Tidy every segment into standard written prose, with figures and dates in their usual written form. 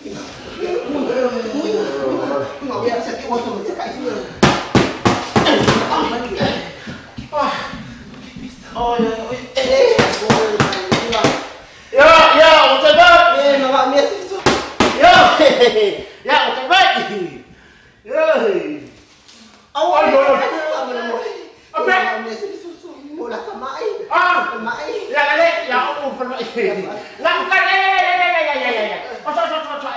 Ya, ya, o te bai. Ya, ya, o te bai. Ya. Ah, ya le ya o fa la ka le le le le le le. O so so so so.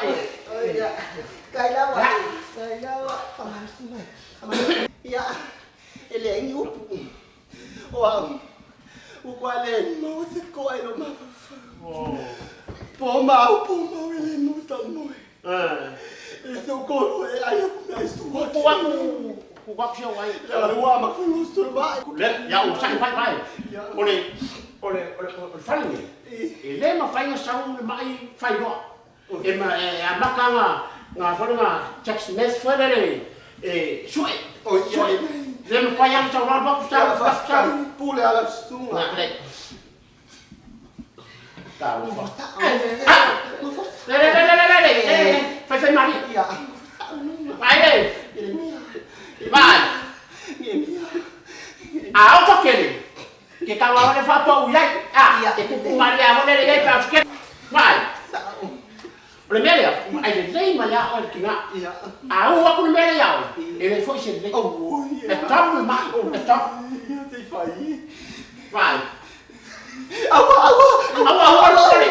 E le ngi upu. O au. U kwa le mo se ko ai lo ma. Po ma po ma le mo ta mo. Eh. E so ko e ai ku mai su. Ku ku ku ku ku ku ai. Ya le wa ma ku su ma. Le ya o sa fai fai. O le o le o le o le fale. E le ma fai sa u le mai fai no. E ma e a maka nga nga fale nga text message fale le e sue. O ia. Le ma fai ang sa ra ba ku sa Sa sa fa sa. pule ala su. Nga le. Ta lo fa. Le le le le le le le. Fai fai mari. Ya. Vai le. Vai. A o to kele. Ke ka wa le fa pa u yai. A e ku ku mari a le le pa ke. Vai. O le mele ai le lei ma ya o le kinga. Ya. A o aku le mele ya o. E le foi se le. Oh, E tamu ma e tamu. Ya te fai. Vai. Awa awa. Awa awa le.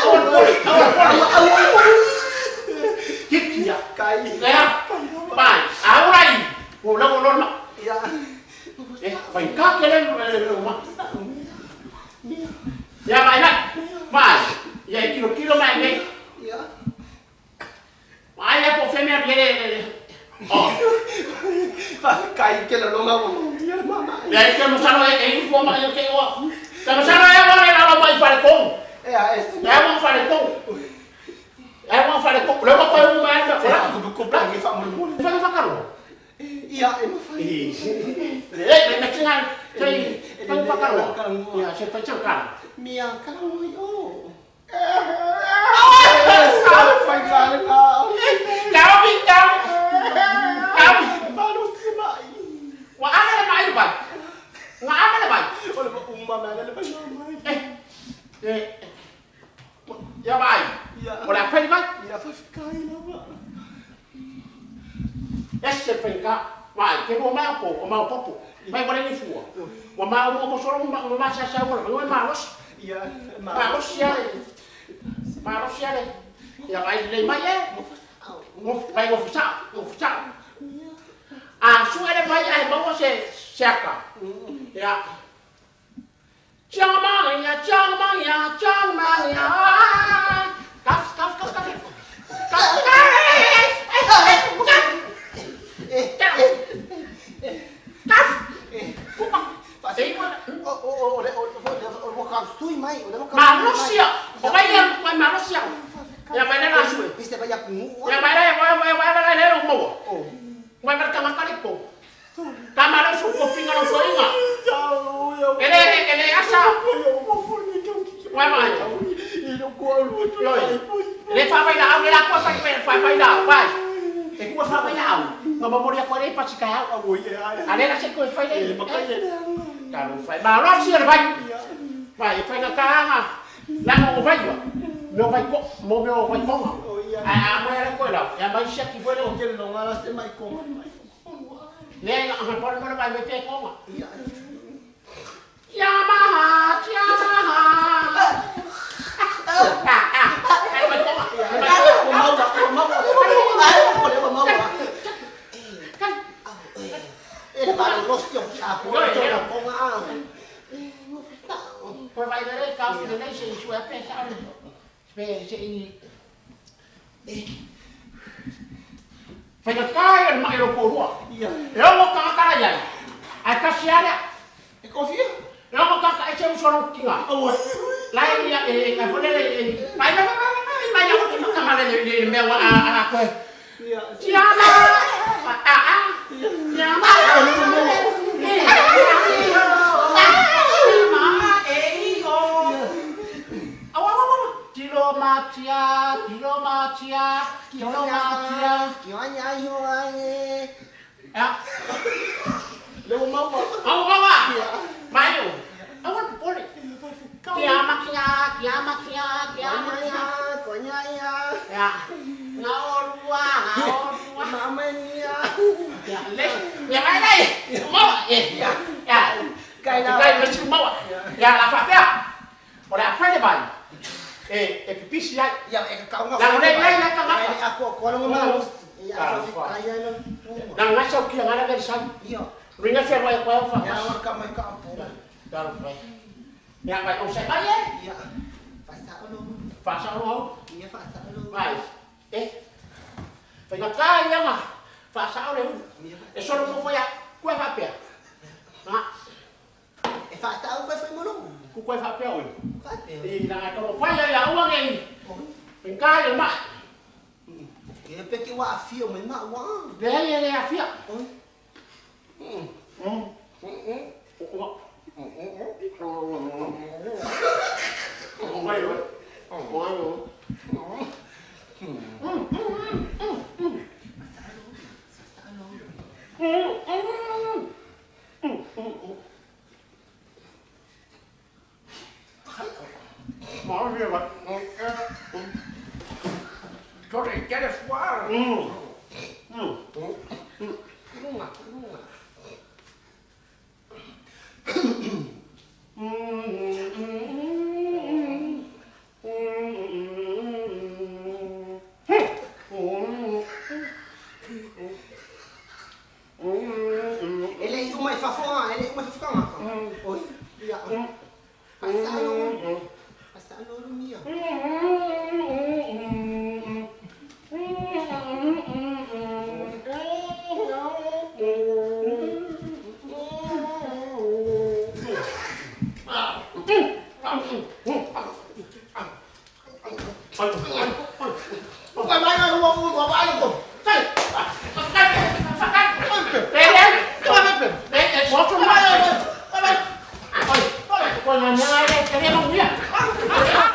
Awa le. Awa le. Kiki ya. Kai. Ya. Vai. A o rai. O le o lo ma. Ya. E vai ka ke le le ma. Ya vai vai. Vai. Ya kilo kilo mai ne. Ya. Vai ya po fe me le. Oh. Fa kai ke lo ma mo. Ya mama. Ya ke mo sano e e fo ma yo ke o. Ka mo sano e mo le la mo i fare con. Ya es. Ya mo fare con. Ya mo fare con. Le mo ko u ma ya ko la. Ku ku plan fa mo mo. Fa fa karo. Ya e mo fai. Le le me tinga sei fa fa karo. Ya se fa chang karo. Mia ka mo yo. Fai ka le ka. Tao bi tao. Tao bi. Ma lo si mai. Wa aga le mai ba. Wa aga le mai. O le uma ma le ba mai. Eh. Eh. Ya bai. Ya. O la fa mai. Ya fa kai la ba. Ese fai ka. Vai, ke mo ma po, o ma popo. Vai mo le fua. O ma o mo solo ma ma sa sa mo mo ma los. Ya Ma los ya le. Ma los ya le. Ya vai le mai e. Mo vai o sa, o sa. A su ele vai ai mo se seka. Ya. Chang ma ya, chang ma ya, chang ma ya. Kaf kaf kaf kaf. Kaf. Kaf. Kaf. O o o o o o ka sui mai, o le ka. Ma lo sia. O vai ya, vai ma lo sia. Ya vai na sui. Viste vai ya ku. Ya vai vai vai vai vai le o mo. Oh. Vai vai ka makale ko. Ka ma lo su ko finga lo soinga. Ele ele asa. Vai vai. Ele fa vai la, ele la ko fa fa vai la, vai. E ku fa vai la. No mo moria ko le pa si ka. Ale la se ko fa le. Ka lo fa. Ma lo sia vai. Vai fai na ka. La mo vai yo. Mo vai ko, mo mo vai ko. A mo era ko la. Ya mai sia ki foi le. Le nga por mo vai me te ko. Yamaha, Yamaha. Ah ah. Ai vai ko. Por vai le ka fi le se su a pe sa. Pe se i. Fai ka kai mai ro ko rua. E o ka ka ya. A ka sia E o ka ka e se u soro kinga. La ia e ka fo le mai mai mai mai mai ya ko ka ma le le me wa a a ko. Tiama. A a. Tiama. Tilo matia, tilo matia. 车，骑马车。Ya. Le ua maua. Au au ah. Mai o. Au le pole. Kia makia, kia makia, kia makia. Ya. Nga olua, nga olua. Ya, le. Ya mai dai. Mau. Ya. Ya. Kai me si mau. Ya la fa pea. O le a fai le vai. E pipisi ai. La le le le ka Na nga sa kia ngana veri sai. Ringa fe mai ko fa. Ya lo fai. Ya vai o sai mai e. Fa sa lo. Vai. E. Fai nga kai ia ma. Fa sa le. E solo mo foi a kue fa pea. Ha. Ku kue fa pea oi. I na nga ko fai ia ua ngai. Ngai ma. Ke wa afio mai ma wa. Le le le afia. Oi. E le uma e fafoga, e le uma e fafoga. Oi. Ia. Pasalo. Pasalo lo mia. Vai vai vai, vai vai vai vai. Vai, vai, vai.